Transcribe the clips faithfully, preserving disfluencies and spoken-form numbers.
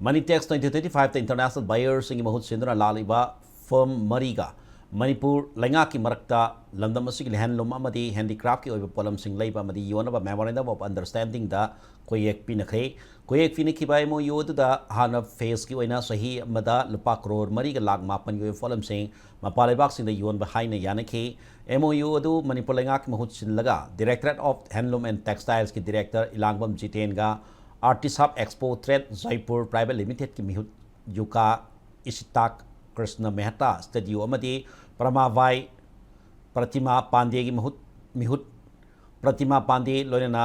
Moneytex twenty twenty-five ꯇ international buyerꯁꯤꯡꯒꯤ ꯃꯍꯨꯠ ꯁꯤꯟꯗꯨꯅ ꯂꯥꯛꯂꯤꯕ firm ꯃꯔꯤꯒ ꯃꯅꯤꯄꯨꯔ ꯂꯩꯉꯥꯛꯀꯤ ꯃꯔꯛꯇ ꯂꯝꯗꯝ ꯑꯁꯤꯒꯤ handloom ꯑꯃꯗꯤ handicraftꯀꯤ ꯑꯣꯏꯕ ꯄꯣꯠꯂꯝꯁꯤꯡ ꯂꯩꯕ ꯑꯃꯗꯤ ꯌꯣꯟꯅꯕ memorandum of understandingꯗ ꯈꯨꯌꯦꯛ ꯄꯤꯅꯈ꯭ꯔꯦ꯫ ꯈꯨꯌꯦꯛ ꯄꯤꯅꯈꯤꯕ MOU ꯑꯗꯨꯗ ꯑꯍꯥꯟꯕ phaseꯀꯤ ꯑꯣꯏꯅ ꯆꯍꯤ ꯑꯃꯗ ꯂꯨꯄꯥ ꯀ꯭ꯔꯣꯔ ꯃꯔꯤꯒ ꯂꯥꯈ ꯃꯥꯄꯟꯒꯤ ꯑꯣꯏꯕ ꯄꯣꯠꯂꯝꯁꯤꯡ ꯃꯄꯥꯟ ꯂꯩꯕꯥꯛꯁꯤꯡꯗ ꯌꯣꯟꯕ ꯍꯥꯏꯅ ꯌꯥꯅꯈꯤ꯫ MOU ꯑꯗꯨ ꯃꯅꯤꯄꯨꯔ ꯂꯩꯉꯥꯛꯀꯤ ꯃꯍꯨꯠ ꯁꯤꯜꯂꯒ Directorate of Handloom and Textilesꯀꯤ director ꯏꯂꯥꯡꯕꯝ ꯖꯤꯇꯦꯟꯒ Artisap Expo Trade Jaipur Private Limitedꯀꯤ ꯃꯤꯍꯨꯠ ꯌꯨꯀꯥ ꯏꯁꯤꯇꯥꯛ ꯀ꯭ꯔꯤꯁꯅ ꯃꯦꯍꯇꯥ ꯁ꯭ꯇꯨꯗꯤꯑꯣ ꯑꯃꯗꯤ ꯄ꯭ꯔꯃꯥꯚꯥꯏ ꯄ꯭ꯔꯇꯤꯃꯥ ꯄꯥꯟꯗꯦꯒꯤ ꯃꯍꯨꯠ, ꯃꯤꯍꯨꯠ ꯄ꯭ꯔꯇꯤꯃꯥ ꯄꯥꯟꯗꯦ ꯂꯣꯏꯅꯅ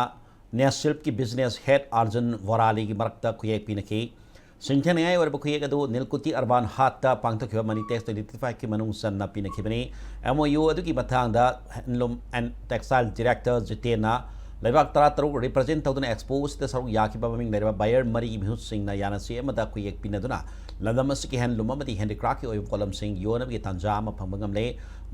ꯅꯦꯁꯤꯜꯞꯀꯤ business head ꯑꯥꯔꯖꯨꯟ ꯚꯣꯔꯥꯂꯤꯒꯤ ꯃꯔꯛꯇ ꯈꯨꯌꯦꯛ ꯄꯤꯅꯈꯤ꯫ ꯁꯤꯡꯊꯥꯅꯤꯡꯉꯥꯏ ꯑꯣꯏꯔꯕ ꯈꯨꯌꯦꯛ ꯑꯗꯨ ꯅꯤꯜꯀꯨꯇꯤ ꯑꯔꯕꯥꯟ ꯍꯥꯠꯇ ꯄꯥꯡꯊꯣꯛꯈꯤꯕ Moneytex twenty twenty-fiveꯀꯤ ꯃꯅꯨꯡ ꯆꯟꯅ ꯄꯤꯅꯈꯤꯕꯅꯤ꯫ MOU ꯑꯗꯨꯒꯤ ꯃꯇꯥꯡꯗ Handloom and Textile Director ꯖꯤꯇꯦꯟꯅ ꯂꯩꯕꯥꯛ ꯇꯔꯥꯇꯔꯨꯛ represent ꯇꯧꯗꯨꯅ Expo ꯑꯁꯤꯗ ꯁꯔꯨꯛ ꯌꯥꯈꯤꯕ ꯃꯃꯤꯡ ꯂꯩꯔꯕ buyer ꯃꯔꯤꯒꯤ ꯃꯤꯍꯨꯠꯁꯤꯡꯅ ꯌꯥꯅꯁꯤ ꯑꯃꯗ ꯈꯨꯌꯦꯛ ꯄꯤꯅꯗꯨꯅ ꯂꯝꯗꯝ ꯑꯁꯤꯒꯤ handloom ꯑꯃꯗꯤ handicraftꯀꯤ ꯑꯣꯏꯕ ꯄꯣꯠꯂꯝꯁꯤꯡ ꯌꯣꯟꯅꯕꯒꯤ ꯇꯥꯟꯖꯥ ꯑꯃ ꯐꯪꯕ ꯉꯝꯂꯦ꯫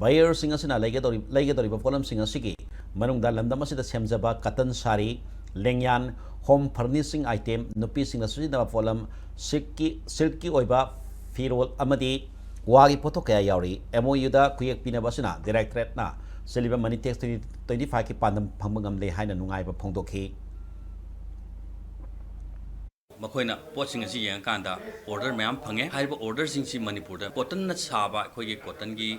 Buyerꯁꯤꯡ ꯑꯁꯤꯅ ꯂꯩꯒꯗꯧꯔꯤ-, ꯂꯩꯒꯗꯧꯔꯤꯕ ꯄꯣꯠꯂꯝꯁꯤꯡ ꯑꯁꯤꯒꯤ ꯃꯅꯨꯡꯗ ꯂꯝꯗꯝ ꯑꯁꯤꯗ ꯁꯦꯝꯖꯕ cotton ꯁꯥꯔꯤ, ꯂꯦꯡꯌꯥꯟ, home furnishing item, ꯅꯨꯄꯤꯁꯤꯡꯅ ꯁꯤꯖꯤꯟꯅꯕ ꯄꯣꯠꯂꯝ, silkꯀꯤ, silkꯀꯤ ꯑꯣꯏꯕ ꯐꯤꯔꯣꯜ ꯑꯃꯗꯤ ꯋꯥꯒꯤ ꯄꯣꯠꯊꯣꯛ ꯀꯌꯥ ꯌꯥꯎꯔꯤ꯫ MOUꯗ ꯈꯨꯌꯦꯛ ꯄꯤꯅꯕ ꯑꯁꯤꯅ Directorateꯅ ꯁꯤꯜꯂꯤꯕ Moneytex twenty twenty-fiveꯀꯤ ꯄꯥꯟꯗꯝ ꯐꯪꯕ ꯉꯝꯂꯦ ꯍꯥꯏꯅ ꯅꯨꯡꯉꯥꯏꯕ ꯐꯣꯡꯗꯣꯛꯈꯤ꯫ ꯃꯈꯣꯏꯅ ꯄꯣꯠꯁꯤꯡ ꯑꯁꯤ ꯌꯦꯡꯉꯀꯥꯟꯗ order ꯃꯌꯥꯝ ꯐꯪꯉꯦ꯫ ꯍꯥꯏꯔꯤꯕ orderꯁꯤꯡꯁꯤ ꯃꯅꯤꯄꯨꯔꯗ cottonꯅ ꯁꯥꯕ ꯑꯩꯈꯣꯏꯒꯤ cottonꯒꯤ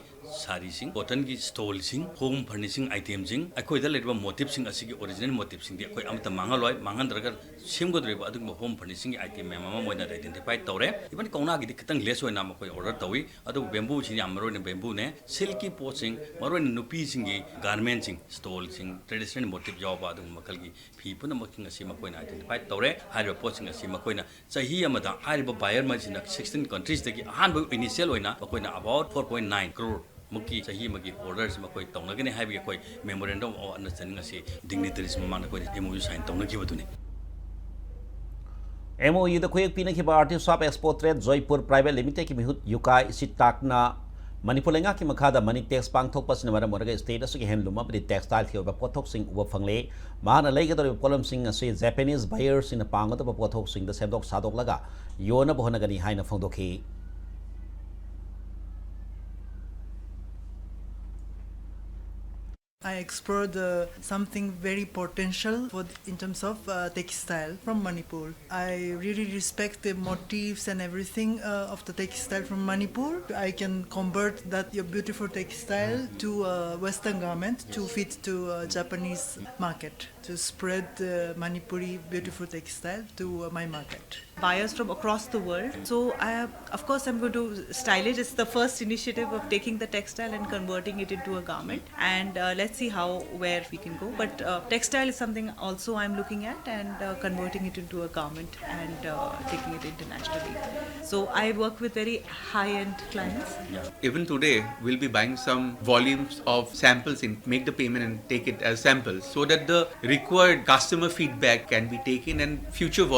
ꯁꯥꯔꯤꯁꯤꯡ, cottonꯒꯤ stallꯁꯤꯡ, home furnishing itemꯁꯤꯡ, ꯑꯩꯈꯣꯏꯗ ꯂꯩꯔꯤꯕ motifꯁꯤꯡ ꯑꯁꯤꯒꯤ original motifꯁꯤꯡꯗꯤ ꯑꯩꯈꯣꯏ ꯑꯃꯠꯇ ꯃꯥꯡꯍꯜꯂꯣꯏ꯫ ꯃꯥꯡꯍꯟꯗ꯭ꯔꯒ ꯁꯦꯝꯒꯗꯧꯔꯤꯕ ꯑꯗꯨꯒꯨꯝꯕ home furnishingꯒꯤ item ꯃꯌꯥꯝ ꯑꯃ ꯃꯣꯏꯅ identify ꯇꯧꯔꯦ꯫ Even ꯀꯧꯅꯥꯒꯤꯗꯤ ꯈꯤꯇꯪ less ꯑꯣꯏꯅ ꯃꯈꯣꯏ order ꯇꯧꯏ, ꯑꯗꯨꯕꯨ bambooꯁꯤꯗꯤ ꯌꯥꯝ ꯃꯔꯨ ꯑꯣꯏꯅ bambooꯅꯦ꯫ Silkꯀꯤ ꯄꯣꯠꯁꯤꯡ, ꯃꯔꯨꯑꯣꯏꯅ ꯅꯨꯄꯤꯁꯤꯡꯒꯤ garmentꯁꯤꯡ, stallꯁꯤꯡ, traditional motif ꯌꯥꯎꯕ ꯑꯗꯨꯒꯨꯝꯕ ꯃꯈꯜꯒꯤ ꯐꯤ ꯄꯨꯝꯅꯃꯛꯁꯤꯡ ꯑꯁꯤ ꯃꯈꯣꯏꯅ identify ꯇꯧꯔꯦ꯫ ꯍꯥꯏꯔꯤꯕ ꯄꯣꯠꯁꯤꯡ ꯑꯁꯤ ꯃꯈꯣꯏꯅ ꯆꯍꯤ ꯑꯃꯗ ꯍꯥꯏꯔꯤꯕ buyer ꯃꯁꯤꯅ sixteen countriesꯇꯒꯤ ꯑꯍꯥꯟꯕ initial ꯑꯣꯏꯅ ꯃꯈꯣꯏꯅ about four point nine crore ꯃꯨꯛꯀꯤ ꯆꯍꯤ ꯑꯃꯒꯤ orderꯁꯤ ꯃꯈꯣꯏ ꯇꯧꯅꯒꯅꯤ ꯍꯥꯏꯕꯒꯤ ꯑꯩꯈꯣꯏ memorandum of understanding ꯑꯁꯤ dignitaries ꯃꯃꯥꯡꯗ ꯑꯩꯈꯣꯏꯅ MOU sign ꯇꯧꯅꯈꯤꯕꯗꯨꯅꯤ꯫ MOUꯗ ꯈꯨꯌꯦꯛ ꯄꯤꯅꯈꯤꯕ Artisap Expo Trade Jaipur Private Limitedꯀꯤ ꯃꯤꯍꯨꯠ ꯌꯨꯀꯥꯏ ꯁꯤꯇꯥꯛꯅ ꯃꯅꯤꯄꯨꯔ ꯂꯩꯉꯥꯛꯀꯤ ꯃꯈꯥꯗ ꯃꯅꯤ ꯇꯦꯛꯁ ꯄꯥꯡꯊꯣꯛꯄ ꯑꯁꯤꯅ ꯃꯔꯝ ꯑꯣꯏꯔꯒ ꯁ꯭ꯇꯦꯠ ꯑꯁꯤꯒꯤ ꯍꯦꯟꯂꯨꯝ ꯑꯃꯗꯤ ꯇꯦꯛꯁꯇꯥꯏꯜꯒꯤ ꯑꯣꯏꯕ ꯄꯣꯠꯊꯣꯛꯁꯤꯡ ꯎꯕ ꯐꯪꯂꯦ꯫ ꯃꯍꯥꯛꯅ ꯂꯩꯒꯗꯧꯔꯤꯕ ꯄꯣꯠꯂꯝꯁꯤꯡ ꯑꯁꯤ ꯖꯄꯥꯅꯤꯁ ꯕꯥꯌꯔꯁꯤꯡꯅ ꯄꯥꯝꯒꯗꯕ ꯄꯣꯠꯊꯣꯛꯁꯤꯡꯗ ꯁꯦꯝꯗꯣꯛ ꯁꯥꯗꯣꯛꯂꯒ ꯌꯣꯟꯅꯕ ꯍꯣꯠꯅꯒꯅꯤ ꯍꯥꯏꯅ ꯐꯣꯡꯗꯣꯛꯈꯤ꯫ I explored uh, something very potential for, in terms of uh, textile from Manipur. I really respect the motifs and everything uh, of the textile from Manipur. I can convert that your beautiful textile to a Western garment to fit to a Japanese market, to spread the Manipuri beautiful textile to uh, my market. Buyers from across the world. So I have, of course, I'm going to style it. It's the first initiative of taking the textile and converting it into a garment, and uh, let's see how, where we can go. But uh, textile is something also I'm looking at, and uh, converting it into a garment and uh, taking it internationally. So I work with very high-end clients. Even today, we'll be buying some volumes of samples and make the payment and take it as samples, so that the required customer feedback can be taken and future